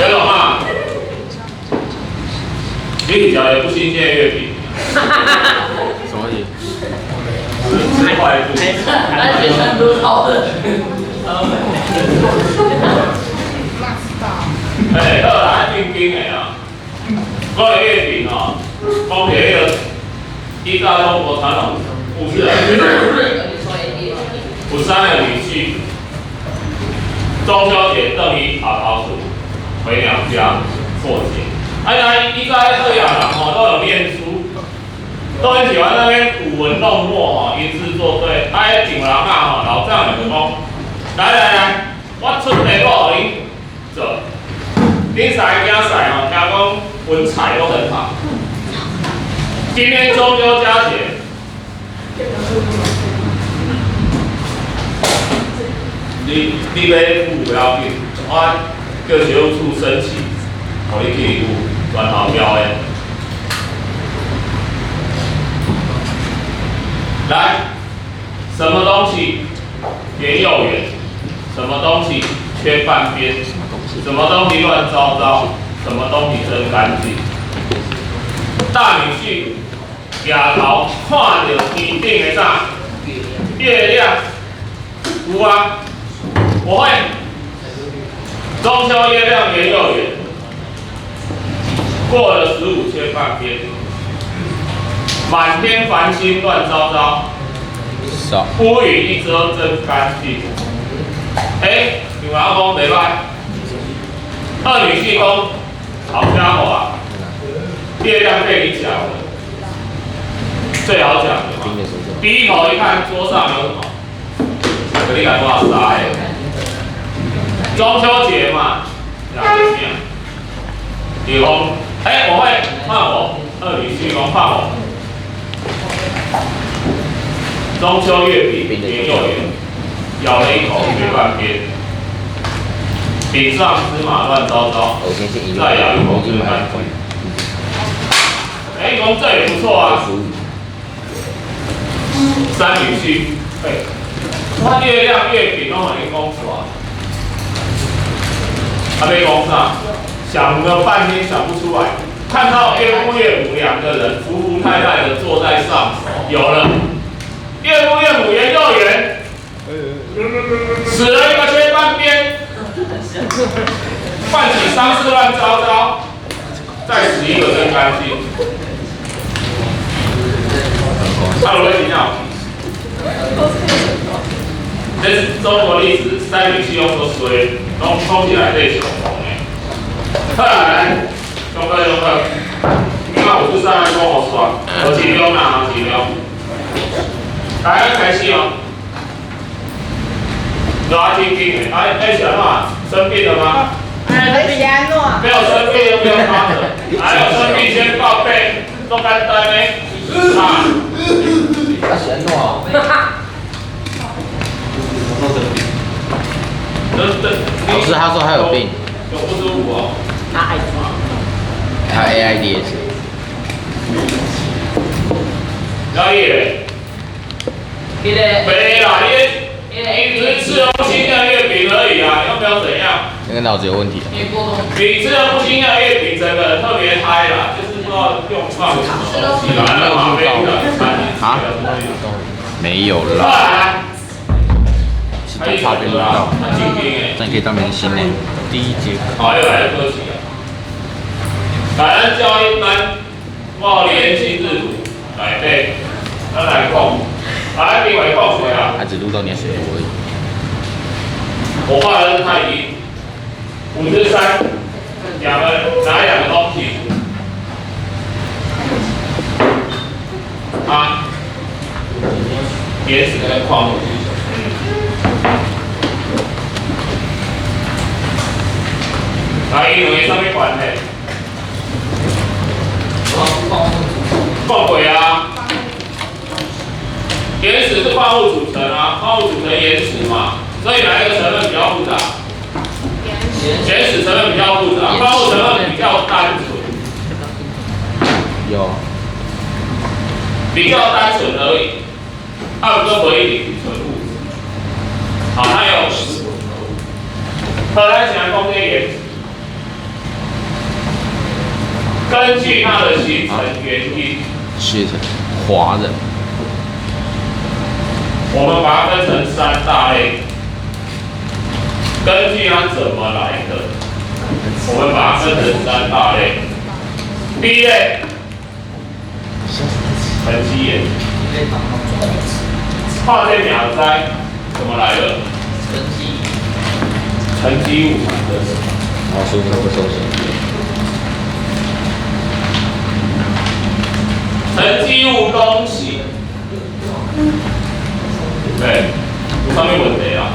有懂嗎？你是食的不新鮮的月餅。什麼意思？吃壞肚子。哎，好啦，正經的啊，講到月餅哦，講起彼個依照中國傳統故事來講，有三个女婿，中秋節轉去頭頭厝回娘家過節。哎呀，依早彼個人吼都有念書，都很喜歡那邊舞文弄墨吼，吟詩作對。啊，彼丈人仔吼，老丈人就講，來來來，我出題目予恁做。恁三个囝婿吼，聽講文采都很好。今天中秋佳節，你欲赴不要緊，我叫學務處申請，予你去赴全校表演。來，什麼東西圓又圓？什麼東西缺半邊？什麼東西亂糟糟？什麼東西真乾淨？大女婿舉頭看著天頂的啥？月亮，有啊，我會。中秋月亮圓又圓，過了15缺半邊，滿天繁星亂糟糟，烏雲一遮真乾淨。欸，你們阿公袂歹。二女婿講，好家伙啊，月亮被你講了，最好講的嘛。低頭一看，桌上有什麼？你敢多少沙？中秋節嘛，兩個你講，欸，我會換我，二女婿講換我。中秋月餅圓又圓，咬了一口缺半邊，餅上芝麻亂糟糟，再咬一口真乾淨。欸，講這也不錯啊。三女婿，欸，我月亮月餅攏予你講出來，還沒講啥，想了半天想不出來。看到岳父岳母兩個人夫夫太太的坐在上頭，有了。岳父岳母圓又圓，死了一個缺半邊，辦起喪事亂糟糟，再死一個真乾淨。阿羅真正有這是中國歷史三女婿攏做衰，攏講起來這上紅的。好來，上課上課，今仔有出啥來講予煞，無盡量啦，無盡量。來，開始哦。來，聽聽的，哎哎，是按怎？生病了嗎？沒有生病就不用趴著，還有生病先報備，足簡單的。啊。啊是按怎？老師他說他有病。有不舒服哦。他愛死。他 AIDS。哪裡？沒啦，你只是吃了不新鮮的月餅而已啊，你又沒有怎樣。那個腦子有問題。你吃了不新鮮的月餅，整個人特別嗨啦，就是不知道用放什麼東西啦，那嗎啡的。啊？沒有啦。是都差別錄到，這樣可以當明星呢。第一節課。好，又來了，客氣了。感恩教育班，我連心智圖內底，咱來講。來，另外講一下。他只錄到你的水圖而已。我畫的是太陰，53，兩個哪兩個東西？啊，岩石跟礦物質。來，伊兩個啥物關係？講過啊。岩石是礦物組成啊，礦物組成岩石嘛，所以哪一個成分比較複雜？岩石成分比較複雜，礦物成分比較單純。有。比較單純而已，它有跟回一定純物質。好，它有。好，咱先講這個岩石。根據它的形成原因，寫成華人。我們把它分成三大類。根據它怎麼來的，我們把它分成三大類。第一類，沉積岩。看這名知怎麼來的？沉積。沉積物產生的。然後說不收錢。沉積物攏是，對，有啥物問題啊？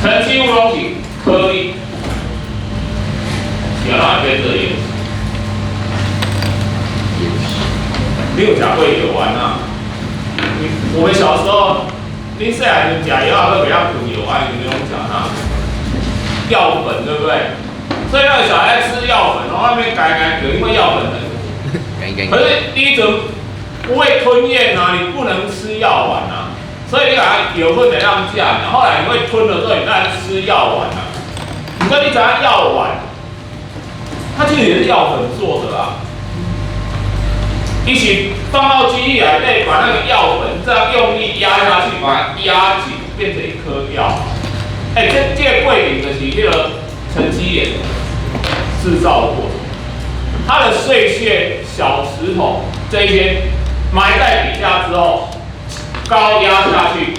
沉積物攏是顆粒，是按怎會變這個顏色？你有食過藥丸啊？我們小時候，你細漢時食藥仔，閣袂曉吞藥丸，你攏食啥？藥粉對不對？所以那個小孩吃藥粉，然後那邊改改叫，因為藥粉很苦。可是第一種不會吞嚥啊，你不能吃藥丸啊，所以你把它藥粉得讓食，然後來你會吞了之後，你再吃藥丸啊。你說你知影藥丸，它其實也是藥粉做的啊。一起放到機器內底，把那個藥粉這樣用力壓下去，把它壓緊，變成一顆藥。欸，這個過程就是那個沉積岩製造的過程，它的碎屑、小石頭這一些埋在底下之後，高壓下去，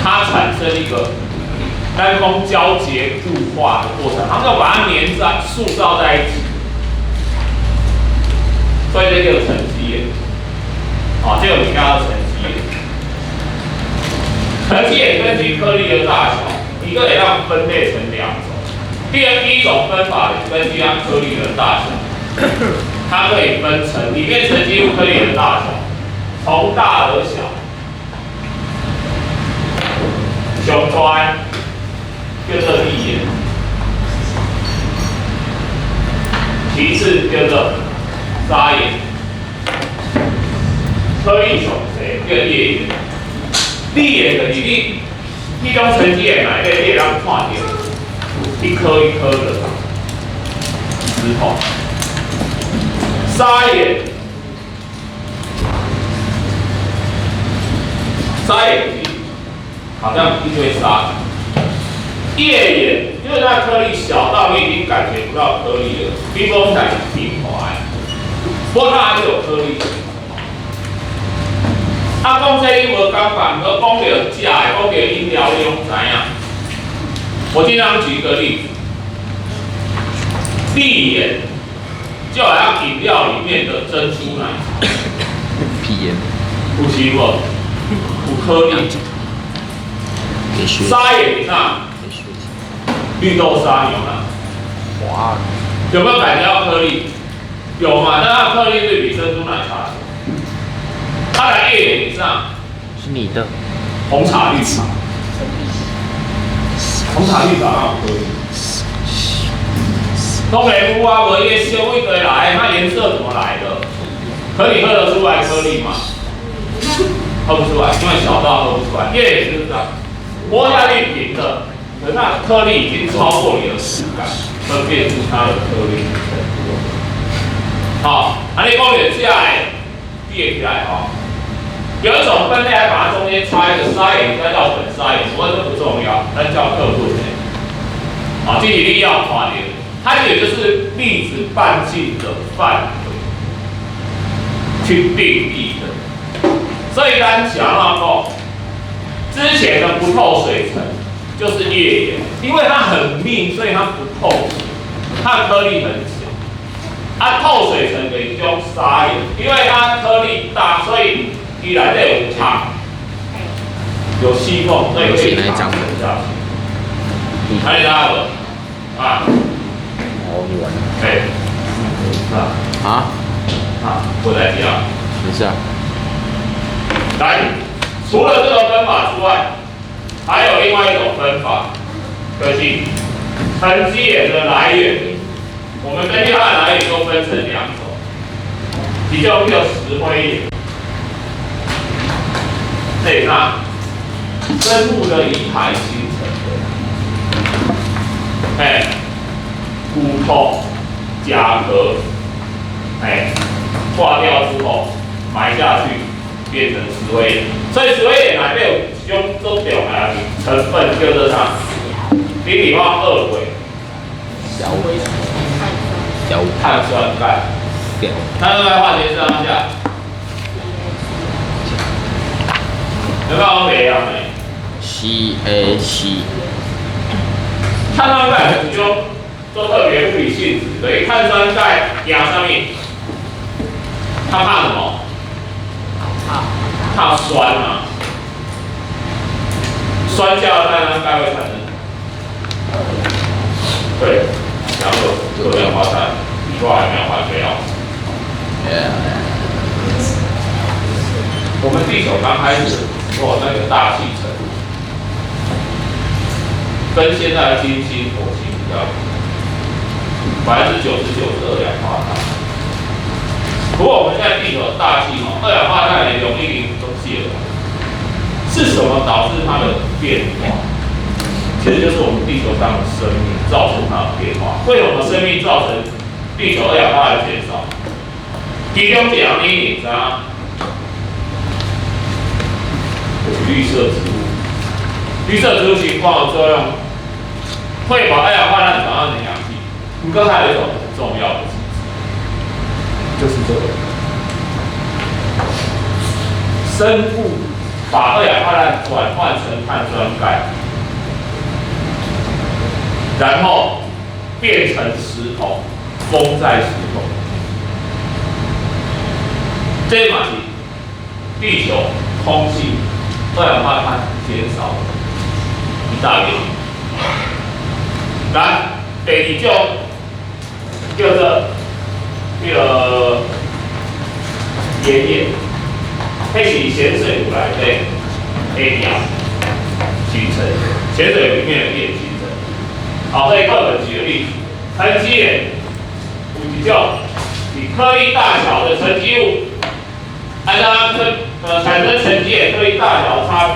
它產生一個單峰膠結固化的過程，它們就把它粘在、塑造在一起，所以這叫沉積岩。啊，這個物件叫沉積岩。沉積岩根據顆粒的大小，一個會當分類成兩種。第一種分法是根據它顆粒的大小，它可以分成裡面沉積物顆粒的大小，從大而小，上大叫做礫岩，其次叫做砂岩，顆粒上細叫頁岩。礫岩就是你，彼種沉積岩內底，你會當看著一顆一顆的石頭。砂岩，砂岩好像一堆沙。頁岩就是它顆粒小到你已經感覺不到顆粒了，比講在平滑，不過它還是有顆粒。啊，講這你無感覺，毋過講著食的，講著飲料，你攏知影。我經常舉一個例子，礫岩就好像飲料裡面的珍珠奶茶。屁鹽。有是無？有顆粒。砂岩是啥？綠豆沙牛奶。哇！有沒有感覺到顆粒？有嘛？但它顆粒是比珍珠奶茶小。它的頁岩是啥？是你的。紅茶綠茶。紅茶綠茶哪有顆粒？當然有啊，無伊個燒一堆來，它顏色怎麼來的？可你喝得出來顆粒嗎？喝不出來，因為小到喝不出來。頁岩就是這樣，摸下去平的，可那顆粒已經超過你的觸感，分辨出它的顆粒。好，啊，你講到這個，記起來吼。有一種分類還把它中間插一個砂岩，再叫粉砂岩，不過這不重要，咱叫課本的。啊，這是你要看的，它也就是粒子半徑的範圍去定義的。所以咱講那個之前的不透水層就是頁岩，因為它很密，所以它不透水，它的顆粒很小。啊，透水層的一種砂岩，因為它顆粒大，所以伊內底有缝，有細縫，所以可以藏水下去。看你知無？啊？哦，你完了。哎。啊。啊？啊，我來講。沒事啊。來，除了這個分法之外，還有另外一種分法，就是沉積岩的來源。我們根據它的來源，又分成兩種，一種叫石灰岩。這是啥？生物的遺骸形成的。嘿，骨头、甲壳，哎，化掉之後埋下去，變成石灰岩。所以石灰岩內底有一種足重要的成分叫做啥？你地方惡鬼。小小碳酸鈣。小碳酸鈣化學式按怎寫？有沒有袂曉呢？ C A C。碳酸鈣有一種做特別物理性質，所以碳酸鈣驚啥物？它怕什麼？怕酸嘛。酸下的碳酸鈣會產生，對，兩個二氧化碳，以外沒有化學藥。我們地球剛開始做那個大氣層，跟現在的金星、火星比較，99%是二氧化碳。不過我們現在地球的大氣哦，二氧化碳連容易零都泄了。是什麼導致它的變化？其實就是我們地球上的生命造成它的變化。為什麼生命造成地球二氧化碳減少？其中一項原因是啥？就是綠色植物。綠色植物起光合作用，會把二氧化碳轉化成氧氣。不過還有一種很重要的機制，就是這個生物把二氧化碳轉換成碳酸鈣，然後變成石頭，封在石頭。這嘛是地球空氣二氧化碳減少一大原因。來，第二種叫做那個鹽岩，彼是鹹水湖內底的鹽形成，鹹水裡面的鹽形成。好，所以課本舉個例子，沉積岩有一種是顆粒大小的沉積物，按照它產生沉積岩顆粒大小的差別，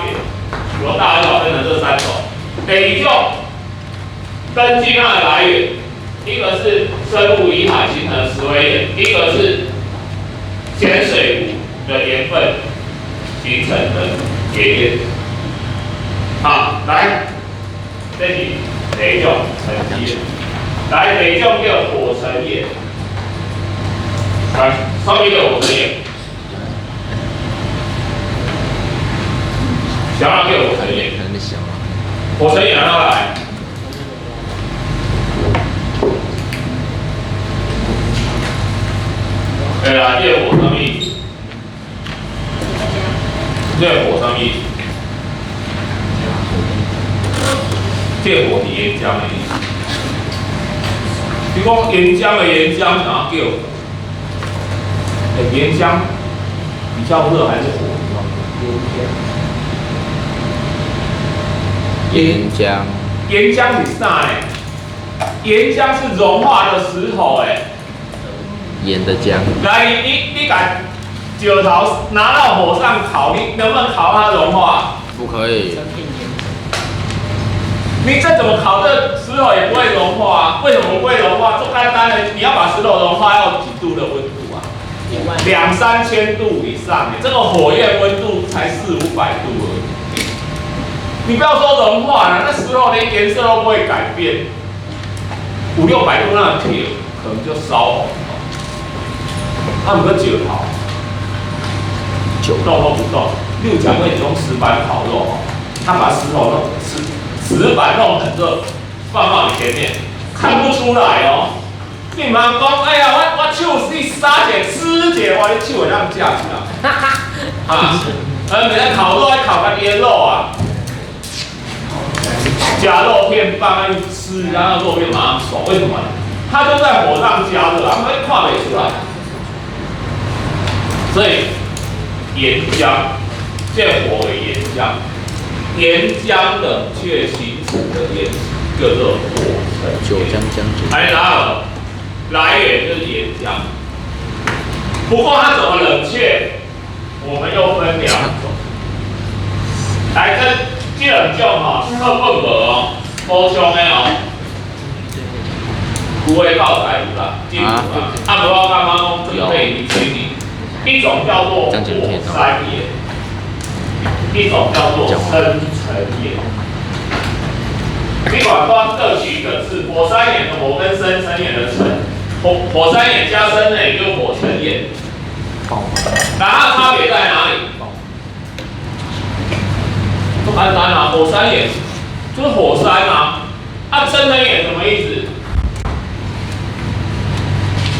由大小分成這三種。第二種，根據它的來源，一個是生物遺骸形成的石灰岩，一個是鹹水湖的鹽分形成的鹽岩。好，來，這是第一種沉積岩。來，第二種叫火成岩。來，啥物叫火成岩？啥叫火成岩？火成岩按怎來？對啦，這個火啥物意思？這個火啥物意思？這個火是岩漿的意思。你講岩漿的岩漿，哪叫？欸，岩漿比較熱還是火？岩漿。岩漿是啥呢？岩漿是融化的石頭，欸。岩的漿。來，你把石頭拿到火上烤，你能不能烤它融化？不可以。你再怎麼烤，這石頭也不會融化啊？為什麼不會融化？這簡單的，你要把石頭融化要幾度的溫度啊？兩三千度以上，這個火焰溫度才四五百度而已。你不要說融化了，那石頭連顏色都不會改變。五六百度那鐵可能就燒紅了。啊，毋過石頭，動都不動。例如講過你用石板烤肉，他把石頭弄石板弄很熱，放到你前面，看不出來哦。你毋通講，哎呀，我手你殺者撕者，哇，你手會當食起來。啊，每天烤肉還烤家己的肉啊，夾肉片放進去吃，然後肉片馬上熟，為什麼？它就在火上加熱，它會看袂出來。所以岩漿，這火為岩漿，岩漿冷卻形成的岩叫做火成九江江酒。哎，然後來源就是岩漿，不過它怎麼冷卻，我們又分兩種。來，這兩種吼，課本無哦，補充的哦。旧的教材有啦，进步啦。啊，无我感觉讲这个可以厘清你，一种叫做火山岩，一种叫做深成岩。你管光各取一个字，火山岩的火跟深成岩的成，火山岩加深呢，就是火成岩。那它差别在哪里？不简单啊，火山岩就是火山啊，啊，深成岩什么意思？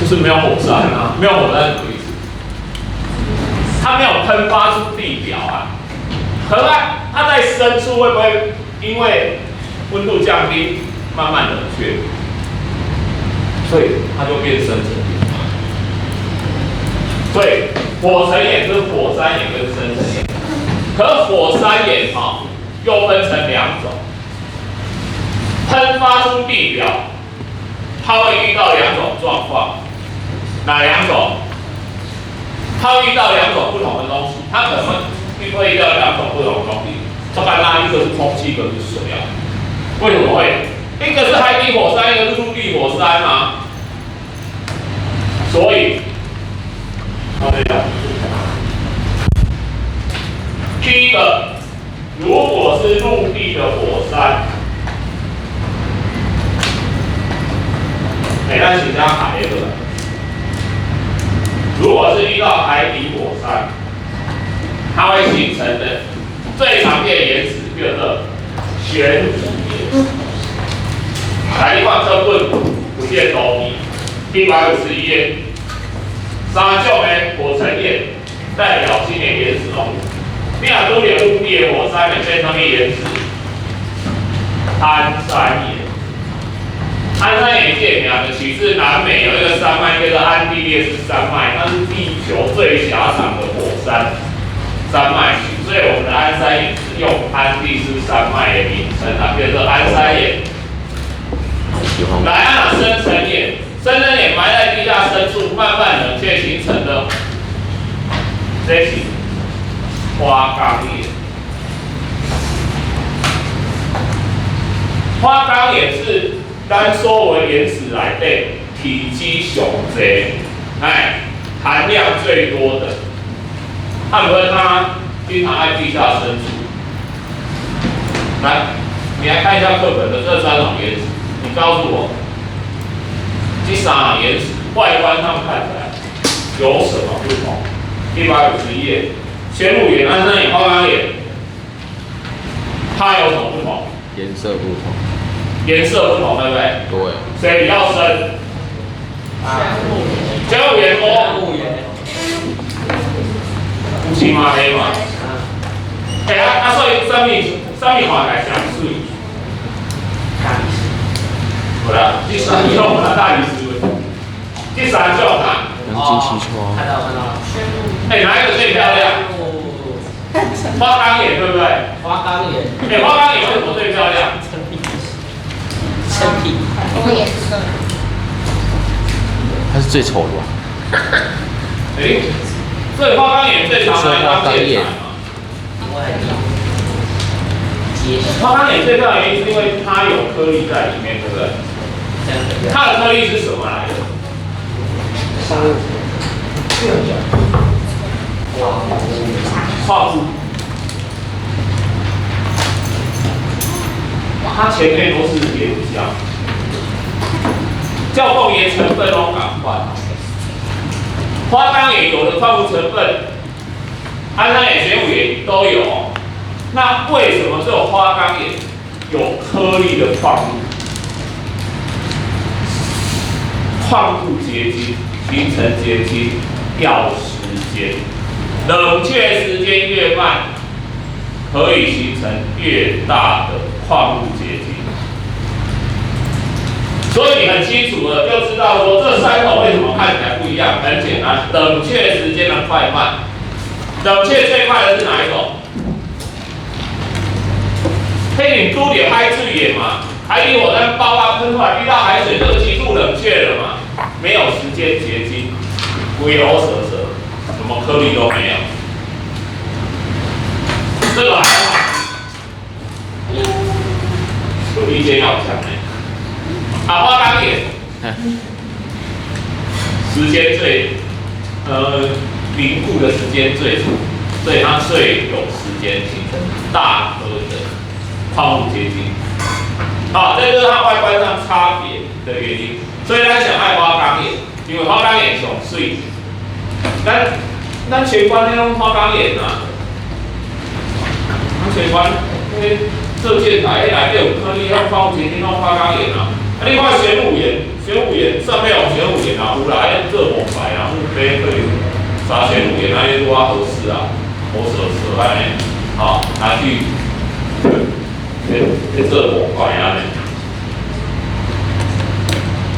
就是没有火山啊，没有火山什么意思？它没有喷发出地表啊，可是它在深处会不会因为温度降低，慢慢冷却，所以它就变深成岩。所以火成岩就是火山岩跟深成岩。可火山岩哈又分成两种，喷发出地表，它会遇到两种状况，哪两种？它会遇到两种不同的东西，它可能会遇到两种不同的东西。这般那一个是空气，一个是水啊。为什么会？一个是海底火山，一个是陆地火山啊。所以，好，这样。第一个，如果是陆地的火山，哎，咱是讲海的。如果是遇到海底火山，它会形成的最常见岩石叫做玄武岩。来，你看课本有这个图片，151页，三种的火成岩代表性的岩石哦。你若拄著陆地的火山，会变啥物岩石？安山岩。安山岩这个名就取自南美有一个山脉叫做安第列斯山脉，它是地球最狭长的火山山脉群，所以我们的安山岩是用安第斯山脉的名称啊，叫做安山岩。来啊，深成岩，深成岩埋在地下深处，慢慢冷却形成的，这是花岗岩。花岗岩是咱所有岩石内底体积上济，哎，含量最多的。啊，毋过它经常在地下深处。来，你来看一下课本的这三种岩石，你告诉我，这三种岩石外观上看起来有什么不同？151页，玄武岩、安山岩、花岗岩，它有什么不同？颜色不同。颜色不同，对不对？对。谁比较深？玄武岩多。有青嘛黑嘛？哎啊啊，所以啥物啥物看起来上媠？无啦，這三種啊，大理石。這三種啊。金漆窗。看到看到。哎，哪一個最漂亮？花崗岩對不對？花崗岩。哎，花崗岩為什麼最漂亮？成品。多顏色。它是最醜的吧？哎，所以花崗岩最常拿來當建材嘛。花崗岩最漂亮的原因是因為它有顆粒在裡面，對不對？它的顆粒是什麼來的？礦物。它前面都是岩漿，叫共岩成分攏仝款。花崗岩有的礦物成分，安山岩、玄武岩都有。那為什麼只有花崗岩有顆粒的礦物？礦物結晶形成結晶要時間，冷卻時間越慢，可以形成越大的礦物結晶。所以你很清楚的就知道說這三種為什麼看起來不一樣。很簡單，冷卻時間的快慢，冷卻最快的是哪一種？嘿，你拄著海水的嘛，海底火山爆發噴出來，遇到海水，這個急速冷卻了嘛，沒有時間結晶，龜烏蛇蛇，什麼顆粒都沒有。這個還好，有意見要強欸。啊，花崗岩，时间最，凝固的时间最长，所以它最有时间形成大颗的矿物结晶。好，这就是它外觀上差別的原因。所以咱上愛花崗岩，因為花崗岩上媠。咱玄關那種花崗岩啊，咱玄關彼做建材，彼內底有顆粒，遐礦物結晶攏花崗岩啊。啊，你看玄武岩，玄武岩上面有玄武岩啊，有啦，彼做木牌啊，木碑可以撒玄武岩，那些多合適啊，好色色按呢，好拿去去做木牌按呢。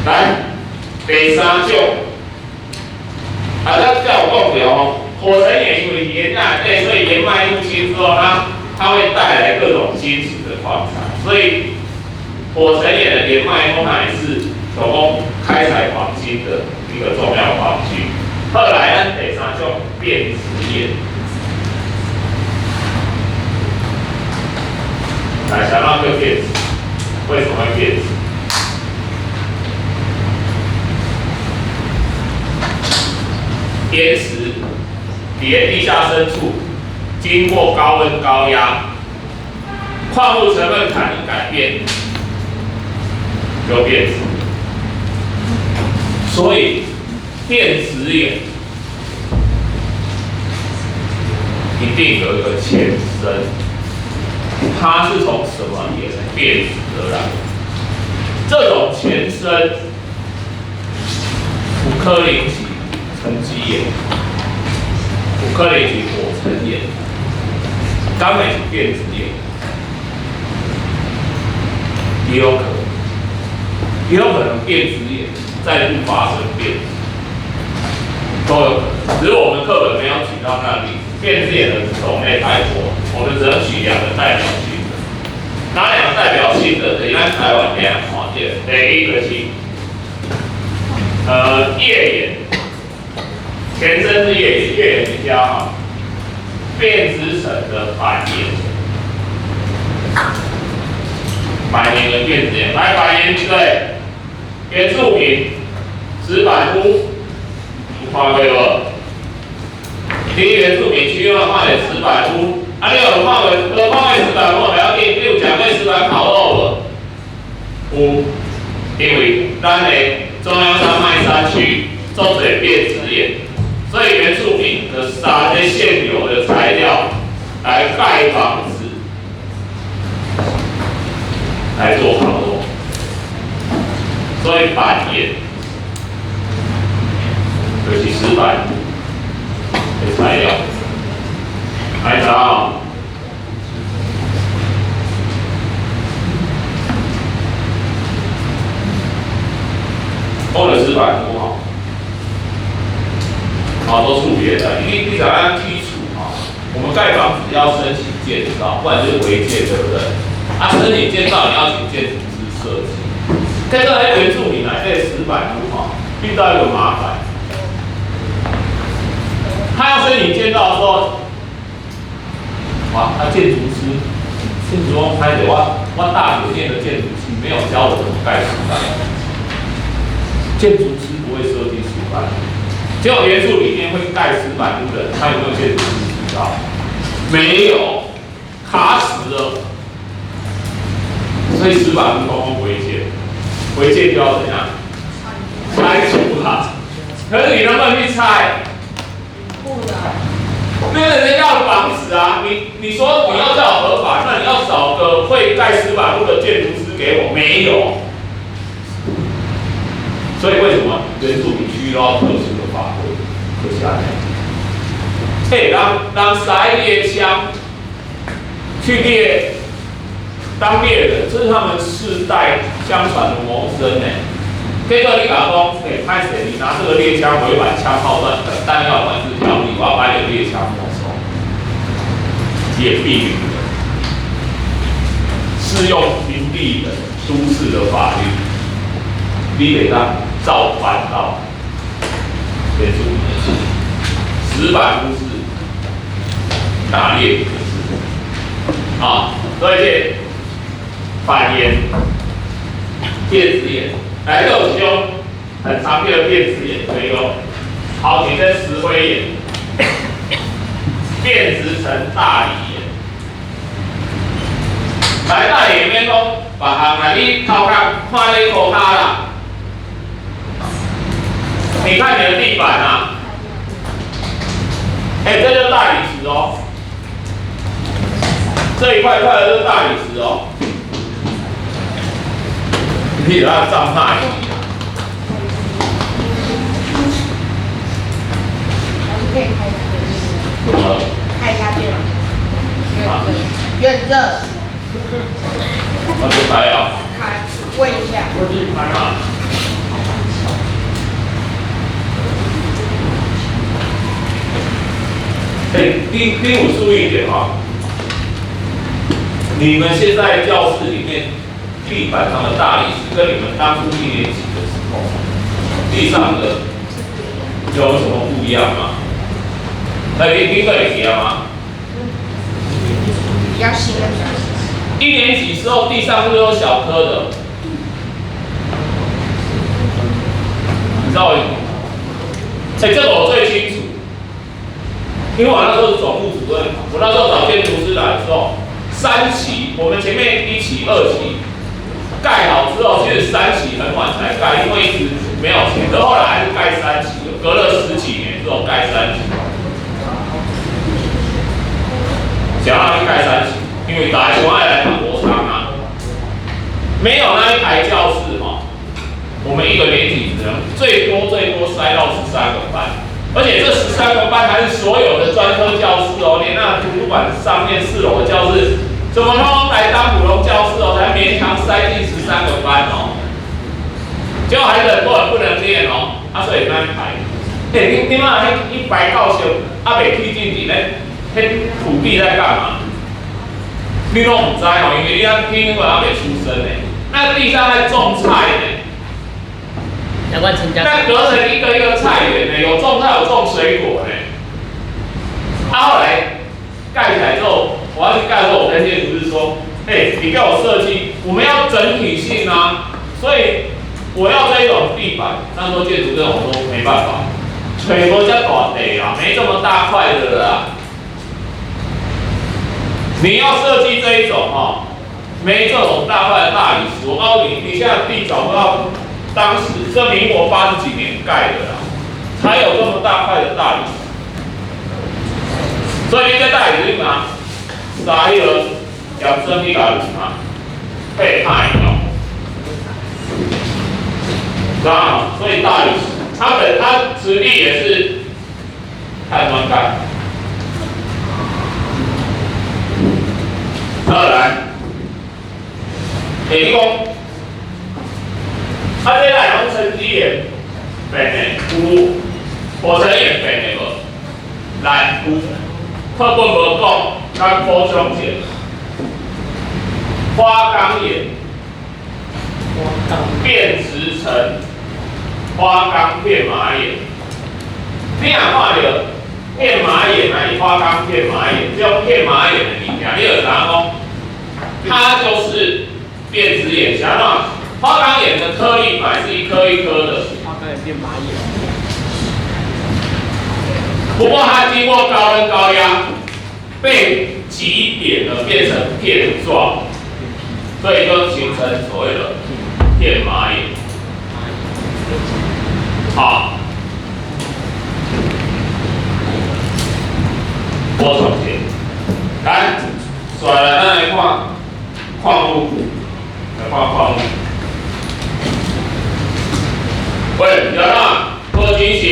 來，第三種，啊，咱才有講著吼，火成岩因為岩內底，所以岩脈入侵之後，它會帶來各種金屬的礦產，所以火成岩的岩脈通常也是手工開採黃金的一個重要礦區。後來呢，第三種變質岩，來想到會變質，為什麼會變質？岩石佇地下深處，經過高溫高壓，礦物成分可能改變，就變質。所以變質岩一定有一個前身，它是從什麼岩變質而來？這種前身，古柯林期沉積岩、古柯林期火成岩、敢會是變質岩，也有可能，也有可能變質岩再度發生變質，都有可能。只是我們課本沒有舉到那裡，變質岩的種類太多，我們只能舉兩個代表性的。哪兩個代表性的？就是咱台灣兩看見，第一個是頁岩。前身是頁岩，頁岩比較哈，變質層的板岩，板岩跟變質岩，來板岩對，原住民石板屋，有看過無？佇原住民區有看著石板屋，啊，你有看過？無看過石板屋袂要緊，你有食過石板烤肉無？有，因為咱的中央山脈山區足濟變質岩。所以原住民的撒這現有的材料來蓋房子，來做烤肉，所以板岩就是石板的材料。來查哦，講的石板屋吼。好多厝別的，你怎樣基礎啊？我們蓋房子要申請建造，不然就是違建，對不對？啊，申請建造你要請建築師設計。這個原住民來這石板屋哈，遇到一個麻煩，他要申請建造的時候，哇，他建築師，建築師拍的我大學念的建築系沒有教我怎麼蓋石板，建築師不會設計石板。結果原住裡面會蓋石板屋的人，他有沒有建築師執照？沒有，卡死了。所以石板屋通通違建，違建就要怎樣？拆除它。可是你能不能去拆？不能。那人家要房子啊，你說你要叫合法，那你要找個會蓋石板屋的建築師給我，沒有。所以為什麼原住民區都要特殊的法規？就是按呢。欸，人使獵槍去獵，當獵人，這是他們世代相傳的謀生呢。結果你共講，欸，歹勢，你拿這個獵槍違反槍炮彈彈藥管制條例，我要把你的獵槍沒收，也避免了適用平地的都市的法律，你袂當照搬到原住民的石板屋是打獵的啊，所以這板岩、變質岩。來，這有一種很常見的變質岩，可以哦。好，你這石灰岩變質成大理岩。來，大理岩免講別項啦，你頭殼看你塗跤啦，你看你的地板啊，哎，這就是大理石哦，這一塊塊的是大理石哦，你給它漲大。可以開怎麼了？開一下電腦。有點熱。那就開啊。開，問一下。啊。哎，你有注意一點啊！你們現在教室裡面地板上的大理石，跟你們當初一年級的時候地上的有什麼不一樣嗎？那你聽過會記得嗎？比較新的。一年級時候地上是不是有小顆的？你知道為什麼？哎，這個我最清楚，因為我那時候是總務主任，我那時候找建築師來的時候，三期我們前面一期、二期蓋好之後，其實三期很晚才蓋，因為一直沒有錢，可後來還是蓋三期了，隔了十幾年之後蓋三期。想要去蓋三期，因為大家喜歡來讀國商啊，沒有那一排教室哈，我們一個年級只能最多最多塞到13個班，而且這13個班還是所有的專科教室哦，連那圖書館上面4樓的教室，怎麼通通來當普通教室哦，才勉強塞進13個班哦，結果還是很多人不能念哦，啊所以那一排，欸，你媽那一排教室啊未去進去咧。彼土地在幹嘛？你攏毋知哦，因為你還聽過還未出生呢。那地上在種菜呢。那隔成一個一個菜園呢，有種菜有種水果呢。啊，後來蓋起來之後，我要去蓋的時候，我跟建築師說：“欸，你給我設計，我們要整體性啊，所以我要這種地板。”那時候建築這種說沒辦法，揣無遮大地啊，沒這麼大塊的啦。你要設計這一種哈，沒這種大塊的大理石，我告訴你，你現在地找不到，當時這民國80幾年蓋的啦，才有這麼大塊的大理石。所以你這大理石嘛，撒迄個鹽酸去共嘛，配歹哦，知道嗎？所以大理石，它質地也是碳酸鈣。二來，欸，你講，啊，這來講沉積岩變的有，火成岩變的無？來，有，課本無講，咱補充一下。花崗岩變質成花崗片麻岩，你若看著片麻岩還是花崗片麻岩，這種片麻岩的物件，你就知影講。它就是變質岩，像那花崗岩的顆粒本來是一顆一顆的。花崗岩變麻岩。不過它經過高溫高壓，被擠扁了，變成片狀，所以就形成所謂的片麻岩。好，我重新來，紲來，咱來看。礦物，來看礦物。喂，姚娜，無精神。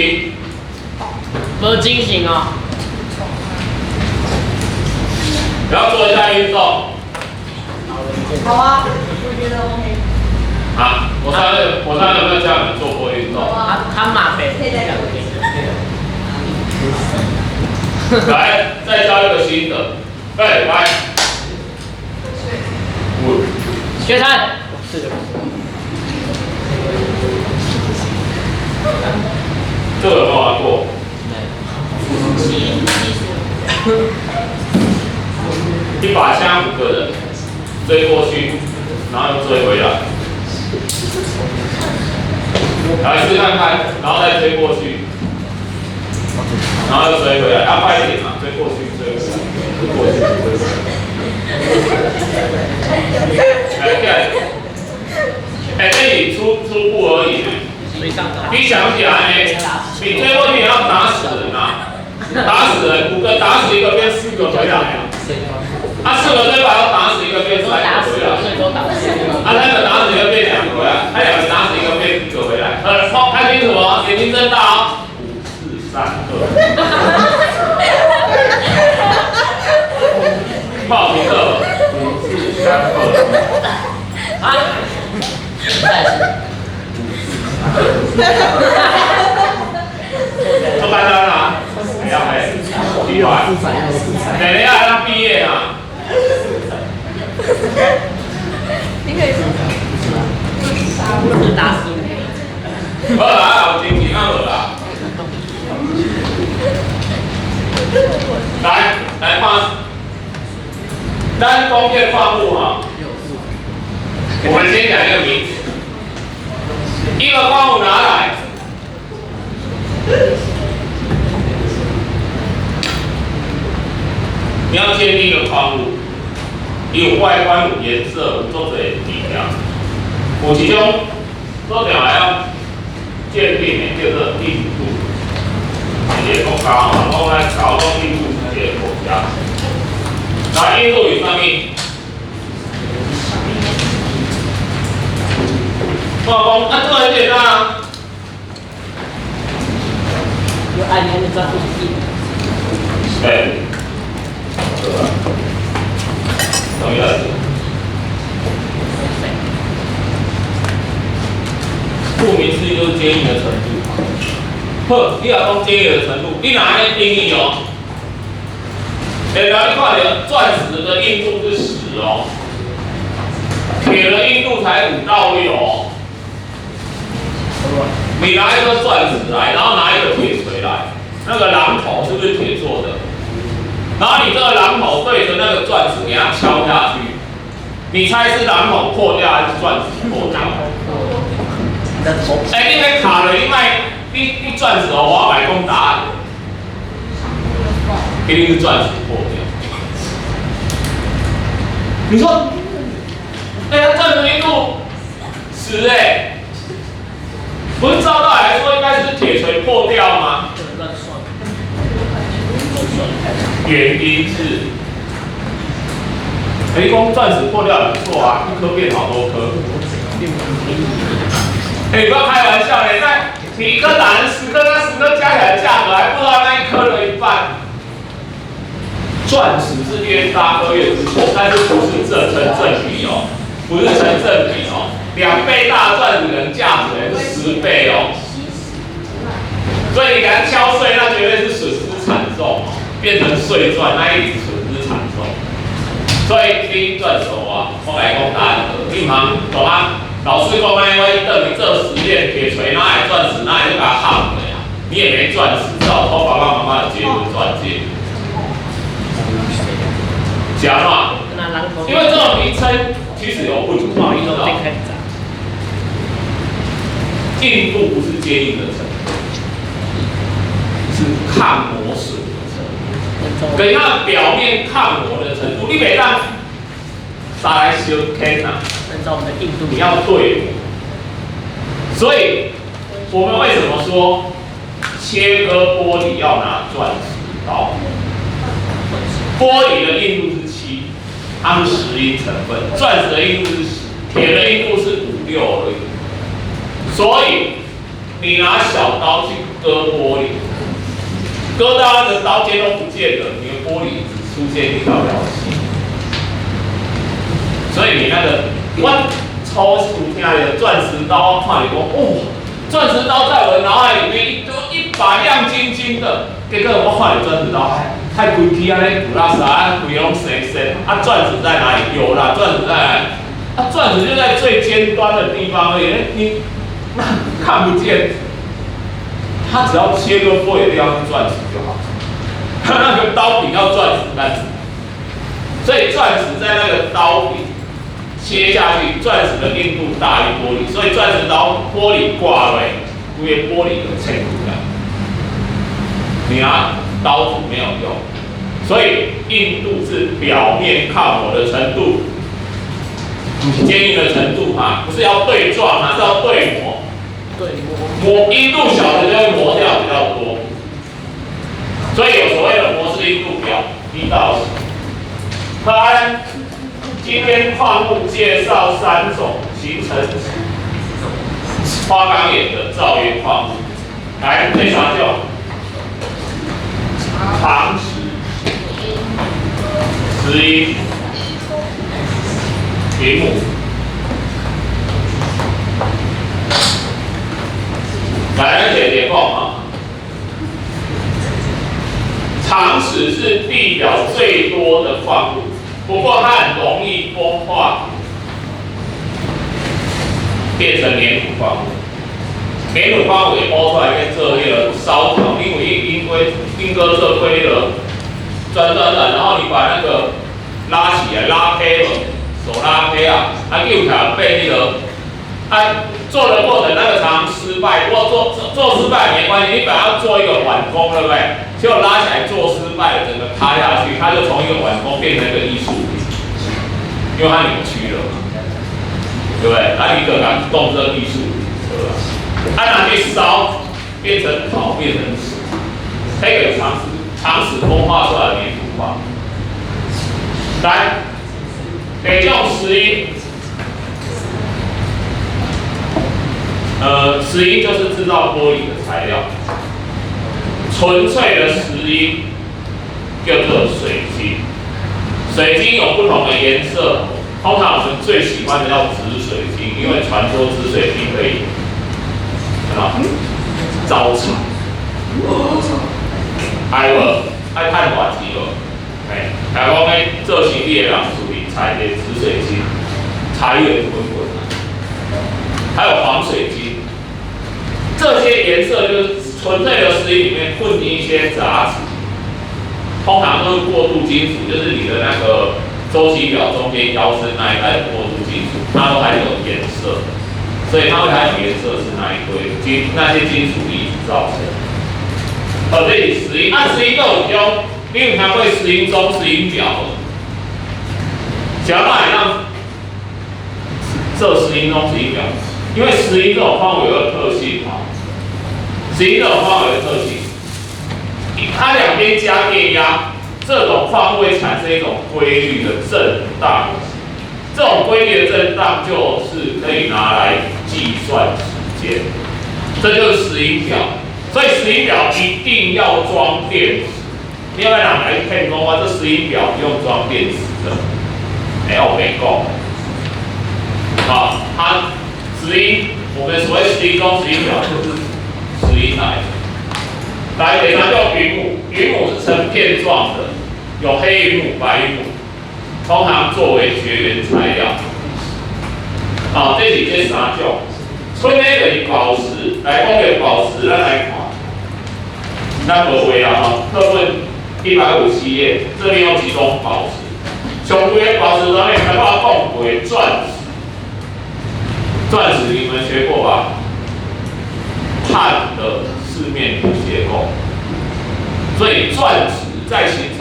無精神哦。要做一下運動。好啊，我覺得 OK。啊，我上次有沒有教你們做過運動？啊，他馬肥。來，再教一個新的。哎，來。學生，是的。這個有沒有玩過？一把槍5個人追過去，然後又追回來。來試看看，然後再推過去，然後又追回來，要快一點嘛，追過去，追回來，追過去，追回來。來，來，哎，這裡初步而已。你想起來呢？你追過去你要打死人啊！打死人，五個打死一個變四個回來啊！啊，四個對吧？要打死一個變三個回來。啊，三個打死一個變兩個回來，他兩個打死一個變一個回來。好，看清楚哦，眼睛睜大哦。五四三二。報名課，五四三二。啊！再次。做簡單啦，會曉袂？厲害。等一下他畢業啊。你可以。打死你！好啦，有精神啊無啦。來來看，咱工業礦物哈，我們先講一個名詞，一個礦物拿來，你要鑑定一個礦物，有外觀、有顏色、有足濟物件，有一種做定來要鑑定的叫做硬度，一個國家吼，講來搞講印度是一個國家，來硬度是啥物？我講啊，這很簡單啊。有按那個鑽石。對。對吧？什麼意思？顧名思義就是堅硬的程度。好，你若講堅硬的程度，你若按呢定義哦，欸，來你看著鑽石的硬度是10哦，鐵的硬度才5到6哦。你拿一顆鑽石來，然後拿一個鐵錘來，那個榔頭是不是鐵做的？然後你這個榔頭對着那個鑽石，給它敲下去，你猜是榔頭破掉還是鑽石破掉？哎，你欲卡了，你莫你鑽石哦，我莫講答案，一定是鑽石破掉。你說，哎呀，鑽石硬度10哎。不是照道理來說應該是鐵錘破掉嗎？原因是，欸，你講鑽石破掉也不錯啊，一顆變好多顆。欸，你不要開玩笑嘞，那你一顆打成10顆，那10顆加起來價格還不到那一顆的一半。鑽石是越大顆越值錢，但是不是這成正比哦，不是成正比哦。2倍大鑽石能價值是10倍哦，所以你給它敲碎，那絕對是損失慘重哦，變成碎鑽，那一直損失慘重。所以你鑽石啊，我來講答案，你毋通講啊，老師講安尼，我轉去做實驗，鐵錘哪會鑽石，哪會去共它焊的呀？你也沒鑽石，只好偷爸爸媽媽的結婚鑽戒。是按怎？因為這種名稱其實有問題，你知道？硬度不是堅硬的程度，是抗磨損的程度。等它表面抗磨的程度，你袂當拿來相牽啊。你要對磨。所以，我們為什麼說切割玻璃要拿鑽石刀？玻璃的硬度是7，它是石英成分；鑽石的硬度是10，鐵的硬度是5、6而已。所以，你拿小刀去割玻璃，割到那個刀尖都不見了，你的玻璃只出現一條條細。所以你那個，我初初聽著鑽石刀，我看著講，哦，鑽石刀在我的腦海裡面一把亮晶晶的，結果我看著鑽石刀，太規氣按呢舊垃圾，啊，規攏生生，啊，鑽石在哪裡？有啦，鑽石在哪裡？啊，鑽石就在最尖端的地方而已，你。那看不見，他只要切割玻璃的地方是鑽石就好，他那個刀柄要鑽石幹什麼？所以鑽石在那個刀柄切切下去，鑽石的硬度大於玻璃，所以鑽石刀玻璃掛落，因為玻璃就切出來。你拿刀子沒有用，所以硬度是表面抗磨的程度，堅硬的程度哈，不是要對撞啊，是要對磨。對磨。磨硬度小的就會磨掉比較多，所以有所謂的摩氏硬度表1到10。好，今天礦物介紹三種形成花崗岩的造岩礦物，來，這三種：長石、石英、雲母。來，咱姐姐講啊，長石是地表最多的礦物，不過它很容易風化，變成黏土礦物。黏土礦物會挖出來變做彼个燒陶，因為鶯歌做過彼个轉轉轉，然後你把那個拉起來，拉坯了，手拉坯啊，啊扭起來變彼个，啊做的過程那個常常失敗，不過做失敗沒關係，你本來要做一個碗公，對不對？結果拉起來做失敗了，整個塌下去，它就從一個碗公變成一個藝術品，因為它扭曲了嘛，對不對？啊，你可能動這個藝術品，對吧？啊，拿去燒，變成陶，變成石，這個長石風化出來的黏土礦。來，得用石英，石英就是製造玻璃的材料，純粹的石英叫做水晶。水晶有不同的顏色，通常我們最喜歡的叫紫水晶，因為傳說紫水晶可以啊招財。愛無？愛趁偌錢無？嘿，聽講咧做生意的人出去採一個紫水晶，財源滾滾。還有黃水晶，這些顏色就是純粹的石英裡面混進一些雜質，通常都是過渡金屬，就是你的那個週期表中間腰身那一帶的過渡金屬，它都還有顏色，所以它會還有顏色是那一堆金那些金屬離子造成。哦，這是石英，啊，石英都有用，你有聽過石英鐘、石英錶無？想辦法讓做石英鐘、石英錶，因為石英這種礦物有個特性哈，石英這種礦物有個特性，它兩邊加電壓，這種礦物會產生一種規律的震盪，這種規律的震盪就是可以拿來計算時間，這就是石英錶。所以石英錶一定要裝電池，你要不要人來騙講我這石英錶不用裝電池的？欸，我沒講。好，它石英，我們所謂石英鐘、石英錶就是石英來的。來，第三叫雲母，雲母是成片狀的，有黑雲母、白雲母，通常作為絕緣材料。好，這是這三種。剩的就是寶石，來講個寶石，咱來看，咱無畫啊吼，課本157頁，這邊有幾種寶石。上貴的寶石上面還包括講過鑽石，鑽石你們學過吧？碳的四面體結構，所以鑽石在形成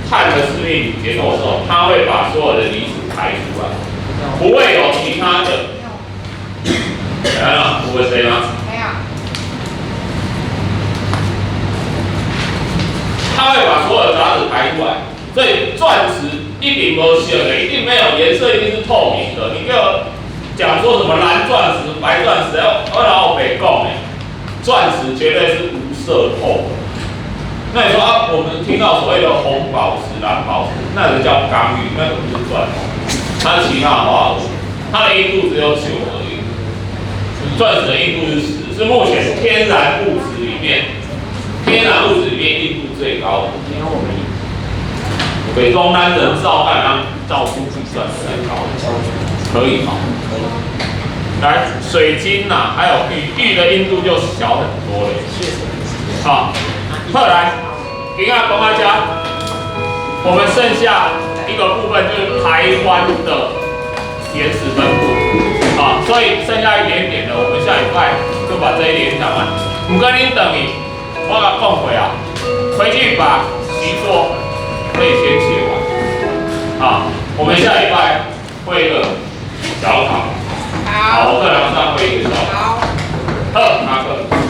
碳的四面體結構的時候，它會把所有的離子排出來，不會有其他的。來了，有問題嗎？沒有。它會把所有的雜質排出來，所以鑽石一定無色的，一定沒有顏色，一定是透明的。你給我講說什麼藍鑽石、白鑽石，我老白講的，鑽石絕對是無色透的。那你說啊，我們聽到所謂的紅寶石、藍寶石，那個叫剛玉，那個不是鑽石，它是其他化合物，它的硬度只有9而已。鑽石的硬度是10，是目前天然物質裡面，天然物質裡面硬度最高的。北中南人造干讓造出比鑽石還高，可以嗎？來，水晶吶、啊，還有玉，玉的硬度就小很多了。好，後來，今仔講到這，我們剩下一個部分就是台灣的延遲分布。啊，所以剩下一點點的，我們下禮拜就把這一點講完。毋過恁轉去，我共講過啊，回去把習作可以先寫完。啊，我們下禮拜會一個小考，好，我課堂上會一個小考。好。好，下課。